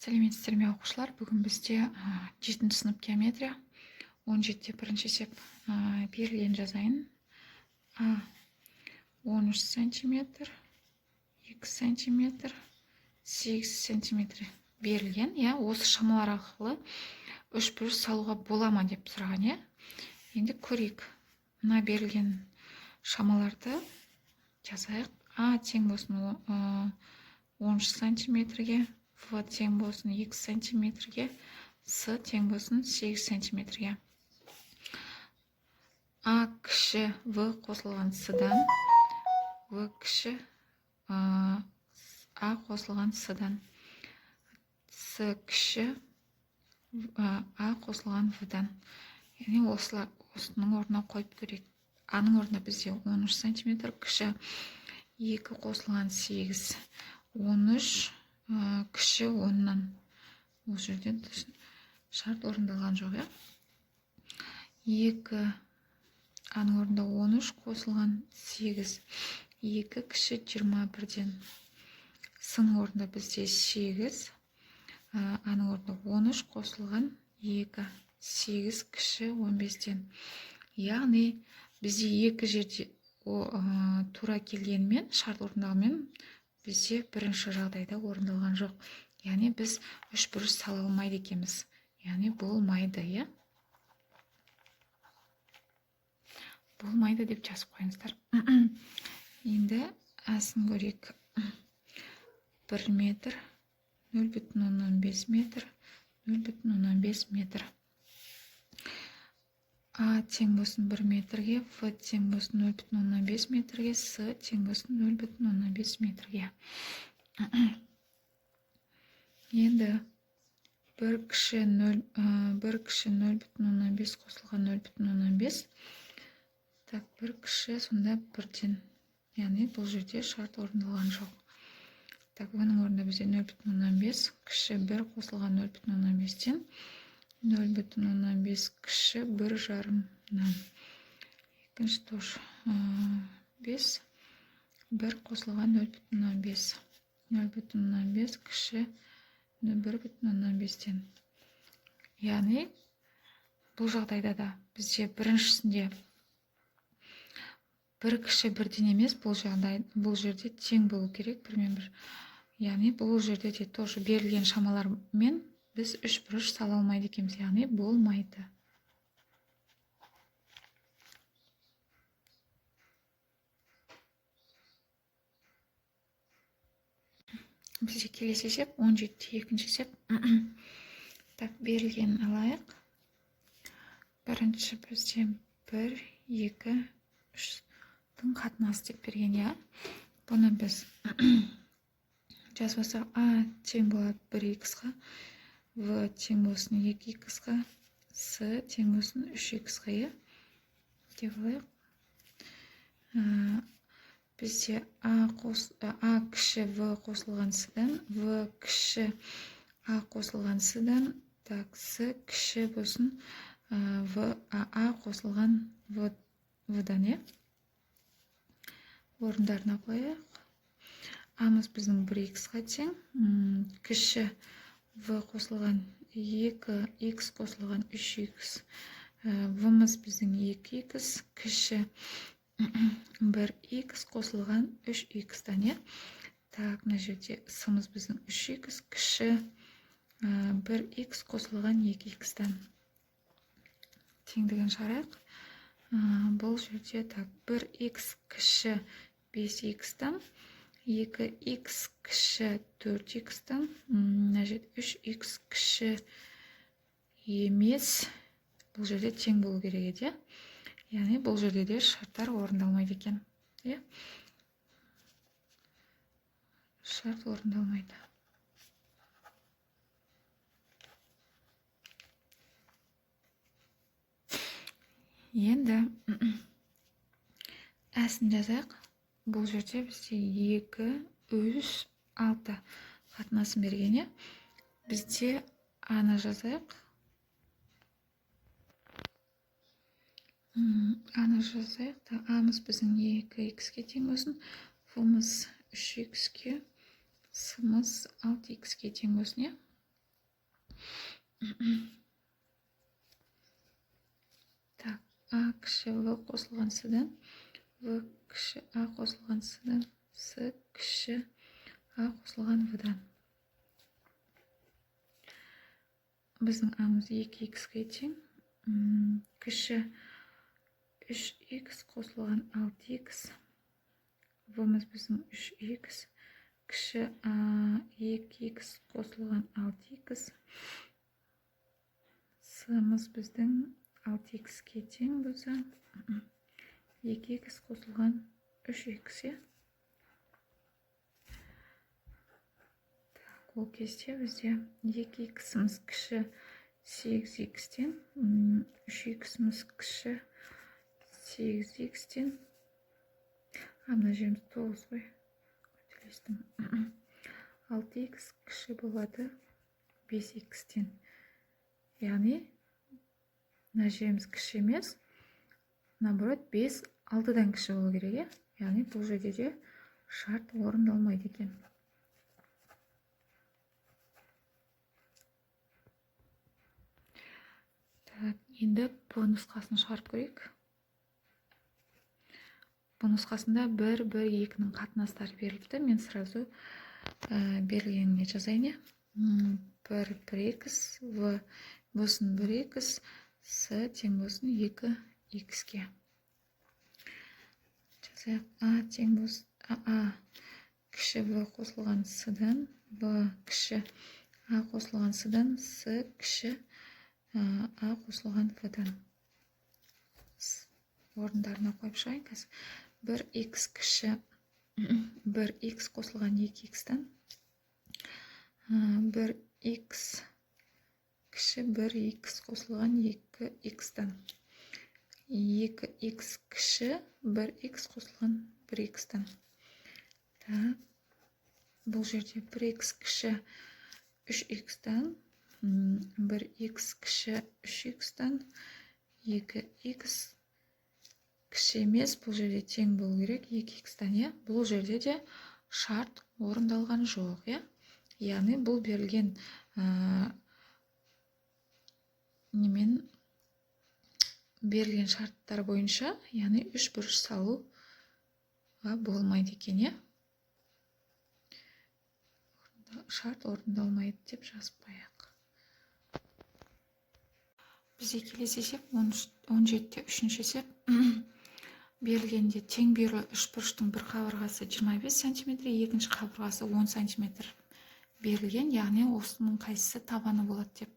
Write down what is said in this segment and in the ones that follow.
Сәлеметсіздер ме, оқушылар? Бүгін бізде 7 сынып геометрия 17-те бірінші есеп. Берілген жазайын. А 13 сантиметр, 2 сантиметр, 8 сантиметр берілген. Иә, осы шамалар арқылы үш бұрыш салуға бола ма деп сұраған, иә. Енді көрейік. Мына берілген шамаларды жазайық. А тең болсын 13 сантиметрге, В тең болсын 2 сантиметрге, С тең болсын 8 сантиметрге. А кіші В қосылған С-дан, В кіші А қосылған С-дан, С кіші А қосылған В-дан. Яғни осының орнына қойып көрейік. А-ның орнына бізде 13 сантиметр, кіші 2 қосылған 8, 13 кіші 10-нан. Ол жерде шарт орындалған жоқ, иә. 2 А-ның орнында 13 қосылған 8, 2 кіші 21-ден. С-ның орнында бізде 8, А-ның орнында 13 қосылған 2, 8 кіші 15-тен. Яғни бізде екі жерде тура келгенмен, шарт орындалғанмен, бізде бірінші жағдайда орындалған жоқ. Яғни біз үш бұрыш сала алмайды екенбіз. Яғни болмайды, иә? Болмайды деп жазып қойыңыздар. Енді асын көрейік. 1 метр, 0,5 метр, 0,5 метр. А тең болсын 1 метрге, В тең болсын 0,5 метрге, С тең болсын 0,5 метрге. Енді 1 кіші 0, 1 кіші 0,5 қосылған 0,5. Так, 1 кіші сонда 1-ден. Яғни бұл жерде шарт орындалған жоқ. Так, оның орнында бізде 0,5 кіші 1 қосылған 0,5-тен 0,5 кіші 1,5-нан. Екінші тоже 5, 1 қосылған 0,5. 0,5 кіші 1,5-тен. Яғни бұл жағдайда да бізде біріншісінде 1 кіші 1-ден емес, бұл жерде тең болу керек 1 мен 1. Яғни бұл жерде де тоже берілген шамалармен біз үш бұрыш сала алмайды екенбіз, яғни болмайды. Бізде келесі есеп 17-те екінші есеп. Так, берілгенін алайық. Бірінші бізде 1, 2, 3-тің қатынасы деп берген, иә. Бұны біз жазбасақ, А тең болады 1 х-ға, В тең болсын 2 х-ға, С тең болсын 3 х-ға, иә. Деп алайық. Бізде А кіші В қосылған С-дан, В кіші А қосылған С-дан, так, С кіші болсын В, А қосылған В-дан, иә. Орындарына қояйық. А-мыз біздің 1 х-ға тең, кіші В қосылған 2 х қосылған 3 х, В-мыз біздің 2 х, кіші 1 х қосылған 3 х-тан, иә. Так, мына жерде С-мыз біздің 3 х, кіші 1 х қосылған 2 х-тан. Теңдігін шығарайық. Бұл жерде так, 1 х кіші 5 х-тан, 2 х кіші 4 х-тан, мына жерде 3 х кіші емес, бұл жерде тең болу керек еді, иә. Яғни бұл жерде де шарттар орындалмайды екен, иә. Шарт орындалмайды. Енді әсін жазайық. Бұл жерде бізде 2, 3, 6 қатынасын берген, иә. Бізде А-ны жазайық. А-ны жазайық. Та, А-мыз біздің 2 х-ке тең болсын, В-мыз 3 х-ке, С-мыз 6 х-ке тең болсын, иә. Так, А кіші В қосылған С-дан, В кіші А қосылған С-дан, С кіші А қосылған В-дан. Біздің А-мыз 2х-ке тең, кіші 3х қосылған 6х, В-мыз біздің 3х, кіші 2х қосылған 6х, С-мыз біздің 6х-ке тең болса, 2х қосылған 3х, иә? Так, ол кезде бізде 2х-іміз кіші 8х-тен, 3х-іміз кіші 8х-тен, мына жеріміз 9 ғой, қателестім. 6х кіші болады 5х-тен. Яғни мына жеріміз кіші емес, наоборот 5 6-дан кіші болу керек, иә? Яғни бұл жерде де шарт орындалмайды екен. Так, енді Б нұсқасын шығарып көрейік. Б нұсқасында 1, 1, 2-нің қатынастары беріліпті. Мен сразу берілгеніне жазайын, иә? 1, 1х, В болсын 1х, С тең болсын 2х-ке. Жазайық. А тең болсын, А кіші В қосылған С-дан, В кіші А қосылған С-дан, С кіші А қосылған В-дан. Орындарына қойып шығайын қазір. 1х кіші 1х қосылған 2х-тан, 1х кіші 1х қосылған 2х-тан, 2х кіші 1х қосылған 1х-тан. Так, бұл жерде 1х кіші 3х-тан, 1х кіші 3х-тан, 2х кіші емес, бұл жерде тең болу керек 2х-тан, иә? Бұл жерде де шарт орындалған жоқ, иә? Яғни бұл берілген немен берілген шарттар бойынша, яғни үш бұрыш салуға болмайды екен, иә? Шарт орындалмайды деп жазып қояйық. Бізде келесі есеп 17-те үшінші есеп. Берілгенде тең бүйірлі үш бұрыштың бір қабырғасы 25 сантиметр, екінші қабырғасы 10 сантиметр берілген, яғни осының қайсысы табаны болады деп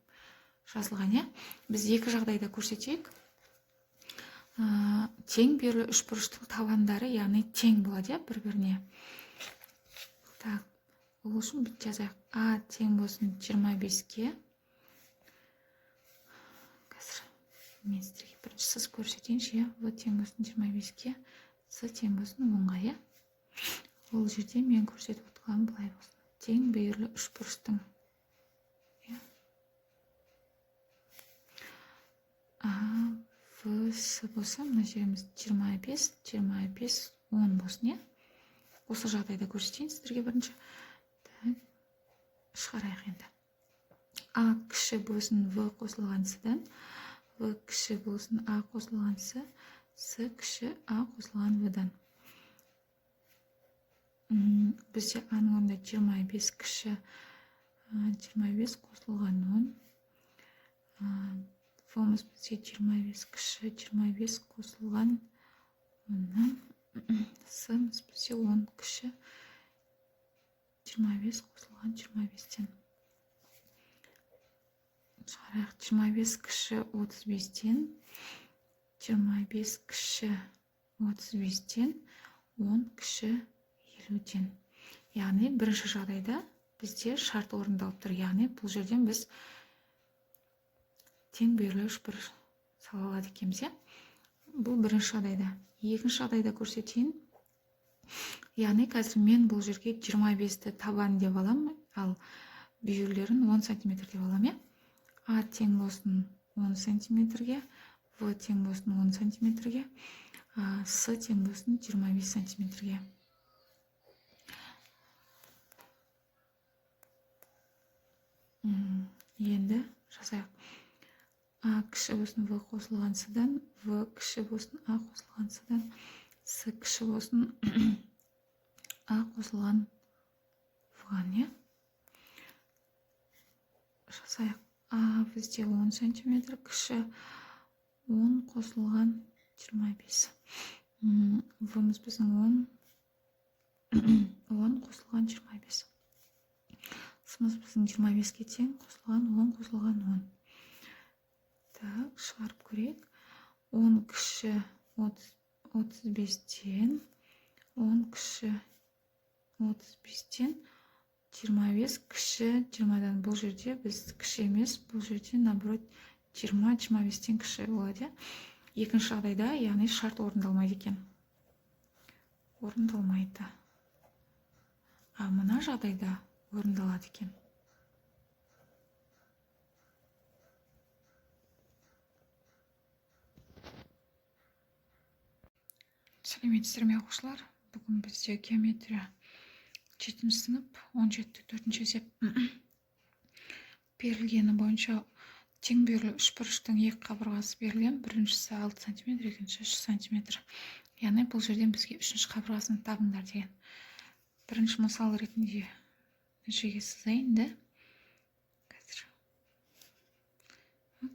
жазылған, иә? Біз екі жағдайда көрсетейік. Тең бүйірлі үш бұрыштың табандары, яғни тең болады, иә, бір-біріне. Так, ол үшін біз жазайық. А тең болсын 25-ке. Қазір мен сіздерге бірінші сызып көрсетейінші, иә? В тең болсын 25-ке, С тең болсын 10-ға, иә? Ол жерде мен көрсетіп отырғаным былай болсын. Тең бүйірлі үш бұрыштың, иә? А, В, С болса, мына жеріміз 25, 25, 10 болсын, иә? Осы жағдайда көрсетейін сіздерге бірінші. Так, шығарайық енді. А кіші болсын В қосылған С-дан, В кіші болсын А қосылған С, С кіші А қосылған В-дан. Бізде А-ның орнында 25 кіші 25 қосылған 10. В-мыз бізде 25 кіші 25 қосылған 10-нан. С-мыз бізде 10 кіші 25 қосылған 25-тен. Шығарайық. 25 кіші 35-тен, 25 кіші 35-тен, 10 кіші 50-ден. Яғни бірінші жағдайда бізде шарт орындалып тұр. Яғни бұл жерден біз тең бүйірлі үш бұрыш сала алады екенбіз, иә? Бұл бірінші жағдайда. Екінші жағдайда көрсетейін. Яғни қазір мен бұл жерге 25-ті табан деп аламын, ал бүйірлерін 10 сантиметр деп аламын, иә? А тең болсын 10 сантиметрге, В тең болсын 10 сантиметрге, С тең болсын 25 сантиметрге. Енді жазайық. А кіші болсын В қосылған С-дан, В кіші болсын А қосылған С-дан, С кіші болсын А қосылған В-ған, иә? Жазайық. А бізде 10 сантиметр, кіші 10 қосылған 25. В-мыз біздің 10 қосылған 25. С-мыз біздің 25-ке тең, қосылған 10 қосылған 10. Так, шығарып көрейік. 10 кіші 35-тен, 10 кіші 35-тен, 25 кіші 20-дан. Бұл жерде біз кіші емес, бұл жерде наоборот 20, 25-тен кіші болады. Екінші жағдайда, яғни шарт орындалмайды екен. Орындалмайды. А мына жағдайда орындалады екен. Сәлеметсіздер ме, оқушылар? Бүгін бізде геометрия 7 сынып 17 4 есеп. Берілгені бойынша тең бүйірлі үшбұрыштың екі қабырғасы берілген. Біріншісі 6 сантиметр, екіншісі 3 сантиметр. Яғни бұл жерден бізге үшінші қабырғасын табыңдар деген. Бірінші мысал ретінде жерге сызайын да. Қазір.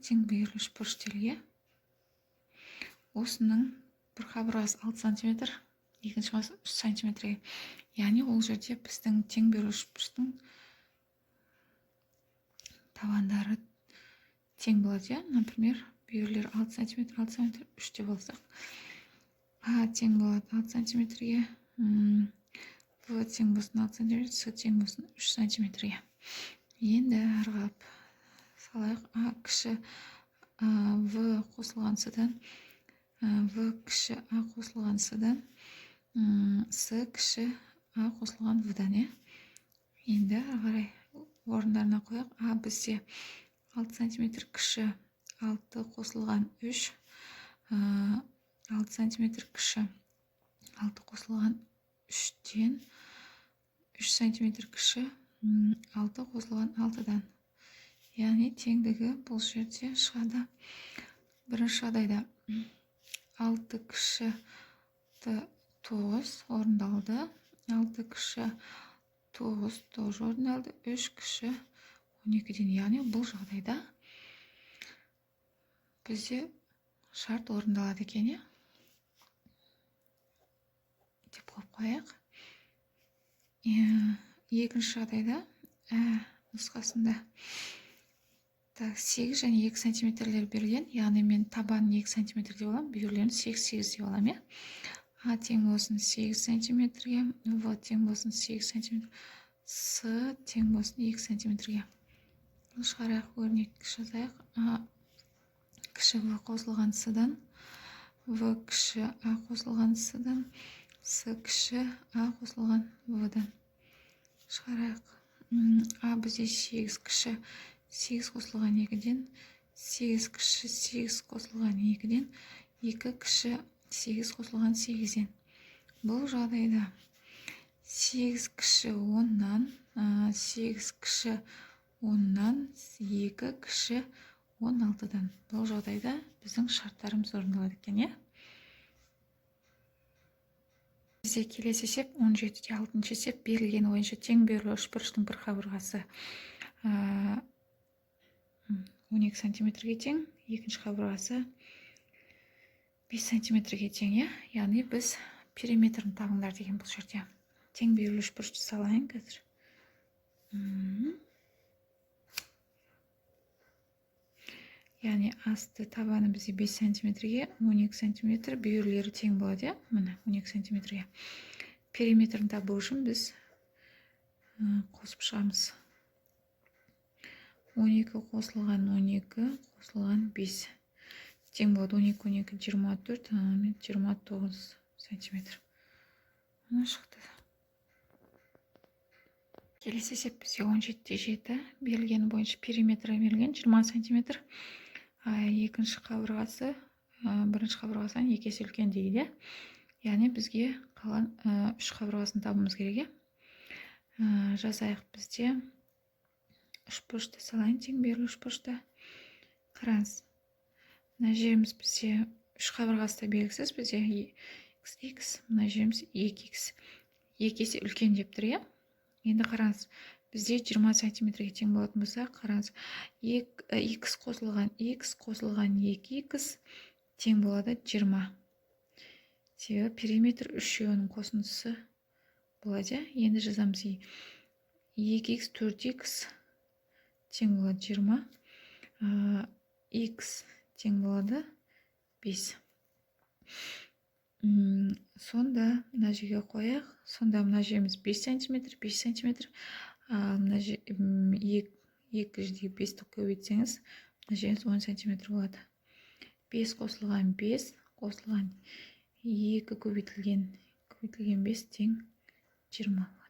Тең бүйірлі үшбұрыш делік. Осының бір қабырғасы 6 сантиметр, екінші қабырғасы 3 сантиметрге. Яғни ол жерде біздің тең бүйірлі үшбұрыштың табандары тең болады, иә? Например, бүйірлер 6 сантиметр, 6 сантиметр, 3 деп алсақ. А тең болады 6 сантиметрге, В тең болсын 6 сантиметр, С тең болсын 3 сантиметрге. Енді ары қарап салайық. А кіші В қосылған С-дан, В кіші А қосылған С-дан, С кіші А қосылған В-дан, иә? Енді ары қарай орындарына қояйық. А бізде 6 сантиметр кіші 6 қосылған 3, 6 сантиметр кіші 6 қосылған 3-тен, 3 сантиметр кіші 6 қосылған 6-дан. Яғни теңдігі бұл жерде шығады. Бірінші жағдайда 6 кіші 9 орындалды, 6 кіші 9 тоже орындалды, 3 кіші 12-ден. Яғни бұл жағдайда бізде шарт орындалады екен, иә? Деп қойып қояйық. Екінші жағдайда нұсқасында так 8 және 2 сантиметрлер берілген. Яғни мен табанын 2 сантиметр деп аламын, бүйірлерін 8-8 деп аламын, иә? А тең болсын 8 сантиметрге, В тең болсын 8 сантиметр, С тең болсын 2 сантиметрге. Шығарайық, өрнек жазайық. А кіші В қосылған С-дан, В кіші А қосылған С-дан, С кіші А қосылған В-дан. Шығарайық. А бізде 8 кіші 8 қосылған 2-ден, 8 кіші 8 қосылған 2-ден, 2 кіші 8 қосылған 8-ден. Бұл жағдайда 8 кіші 10-нан, 8 кіші 10-нан, 2 кіші 16-дан. Бұл жағдайда біздің шарттарымыз орындалады екен, иә? Бізде келесі есеп 17-де 6 есеп. Берілген бойынша тең бүйірлі үшбұрыштың бір қабырғасы 12 сантиметрге тең, екінші қабырғасы 5 сантиметрге тең, иә? Яғни біз периметрін табыңдар деген бұл жерде. Тең бүйірлі үшбұрышты салайын қазір. Яғни асты табаны бізде 5 сантиметрге, 12 сантиметр бүйірлері тең болады, иә? Міне 12 сантиметрге. Периметрін табу үшін біз қосып шығамыз. 12 қосылған 12 қосылған 5 тең болады 12, 12, 24, 29 сантиметр. Мына шықты. Келесі есеп бізде 17-де 7. Берілгені бойынша периметрі берілген 20 сантиметр. Екінші қабырғасы бірінші қабырғасынан 2 есе үлкен дейді. Яғни бізге қалған 3 қабырғасын табуымыз керек, иә? Жазайық, бізде Үшбұрышты салайын, тең берілу үшбұрышты. Қараңыз, мына жеріміз бізде үш қабырғасы да белгісіз, бізде х, х, мына жеріміз 2 х, 2 есе үлкен деп тұр, иә. Енді қараңыз, бізде 20 сантиметрге тең болатын болса, қараңыз, х қосылған х қосылған 2 х тең болады 20, себебі периметр үшеуінің қосындысы болады, иә. Енді жазамыз: 2 х, 4 х тең болады 20, х тең болады 5. Сонда мына жерге қояйық. Сонда мына жеріміз 5 сантиметр, 5 сантиметр, ал мына екі жердегі бесті көбейтсеңіз, мына жеріңіз 10 сантиметр болады. 5 қосылған 5 қосылған 2 көбейтілген 5 тең 20 болады.